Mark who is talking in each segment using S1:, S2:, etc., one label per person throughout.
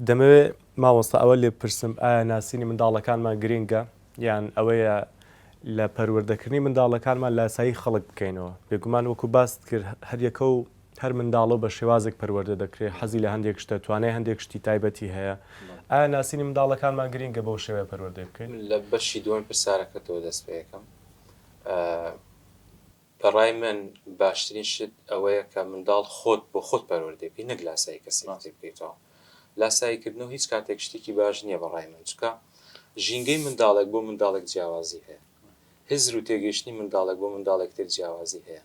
S1: دەمەوێ مامۆستا ئەوە لێ بپرسم ئایا ناسینی منداڵەکانمان گرینگە یان ئەوەیە لە پەروەردەکردنی منداڵەکانمان لاسایی خەڵک بکەینەوە؟ بێگومان وەکو باست کرد هەر یەکە و هەر منداڵە و بە شێوازێک پەروەردە دەکرێت، حەزی لە هەندێک شتە، توانای هەندێک شتی تایبەتی هەیە. ئایا ناسینی منداڵەکانمان گرینگە بەو شێوەیە پەروەردەی بکەین؟
S2: من لە بەشی دووەمی پرسیارەکەتەوە دەست پێ ئەکەم. بە ڕای من باشترین شت ئەوەیە کە منداڵ خۆت بۆ خۆت پەروەردەی بکەی نەک لاسایی کەسێکی تر بکەیتەوە. لاسایی کردنەوە هیچ کاتێک شتێکی باش نییە بە ڕای من چونکە ژینگەی منداڵێک بۆ منداڵێک جیاوازی هەیە. هزر و تێگەیشتنی منداڵێک بۆ منداڵێک تر جیاوازی هەیە.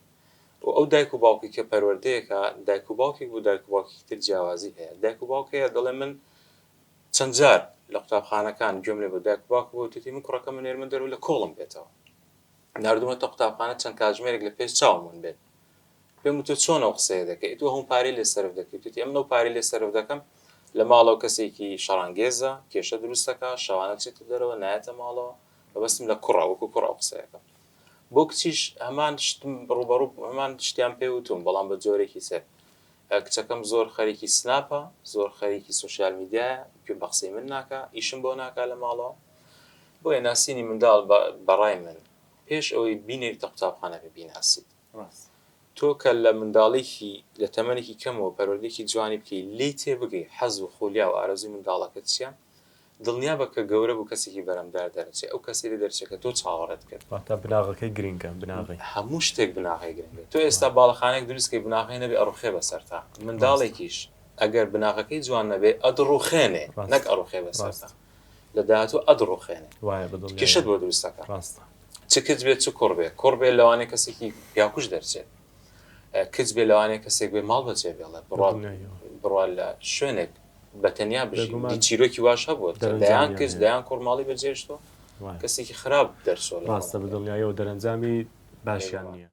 S2: و ئەو دایک و باوکی کە پەروەردەیەکە دایک و باوکێک بۆ دایک و باوکێکی تر جیاوازی هەیە دایک و باوک هەیە دەڵێ من چەند جار لە قوتابخانەکان گوێم لێ بۆ دایک و باوک بۆ وتێتی من کوڕەکەم نێرمە دەرەوە لە کۆڵم بێتەوە ناردومەتە قوتابخانە چەند کاتژمێرێک لە پێش چاوم ون بێت پێم وتووە چۆن ئەو قسەیە دەکەی تۆ هەموو پارەی لێ سەرف دەکەی وتێتی ئەمن ئەو پارەی لێ سەرف دەکەم لە ماڵەوە کەسێکی شەڕانگێزە کێشە دروست دەکا شەوانە چێتە دەرەوە نایەتە ماڵەوە مەبەستم لە کوڕە وەکو کوڕ ئەو قسەیەکەم بۆ کچیش هەمان شتم ڕووبەڕوو هەمان شتیان پێ وتوم بەڵام بە جۆرێکی تر کچەکەم زۆر خەریکی سناپە زۆر خەریکی سۆشیال میدیایە گوێ بە قسەی من ناکا ئیشم بۆ ناکا لە ماڵەوە بۆیە ناسینی منداڵ بەڕای من پێش ئەوەی بینێریتە قوتابخانە بێ بیناسیت تۆ کە لە منداڵێکی لە تەمەنێکی کەمەوە پەروەردەیەکی جوانی بکەی لێی تێبگەی حەز و خولیا و ئارەزووی منداڵەکەت چییە دڵنیابە کە گەورە بوو کەسێکی بەرەمدار دەرەچێ ئەو کەسەی لێ دەرچێ کە تۆ چاوەڕێت کرد.
S1: واتە بناغەکەی گرینگە بناغەی.
S2: هەموو شتێک بناغەی گرنگە تۆ ئێستا باڵەخانەیەک دروست کەی بناغەی نەبێ ئەڕوخێ بەسەرتا منداڵێکیش ئەگەر بناغەکەی جوان نەبێ ئەدڕوخێنێ نەک ئەڕوخێ بەسەرتا لە داهاتوو ئەدڕوخێنێ
S1: وایە بەدڵنیایەوە.
S2: کێشەت بۆ دروست ئەکا.
S1: ڕاستە.
S2: چ کچ بێ چ کوڕ بێ کوڕ بێ لەوانەیە کەسێکی پیاوکوژ دەرچێت کچ بێ لەوانەیە کەسێک بێ ماڵ بەجێ بێڵێ بڕوا
S1: بەدڵنیایەوە.
S2: بڕوا لە شوێنێک بە تەنیا بژی
S1: بێگومان
S2: دی چیرۆکی واش هەبووە کە دەیان
S1: دەرەنجامیان
S2: کچ
S1: هەیە.
S2: دەیان کوڕ ماڵی بەجێهێشتووە
S1: وایە.
S2: کەسێکی خراپ دەرچووە لە
S1: ڕاستە
S2: کۆمەڵگا.
S1: بەدڵنیایەوە دەرەنجامی باشیان
S2: بێگومان.
S1: نییە.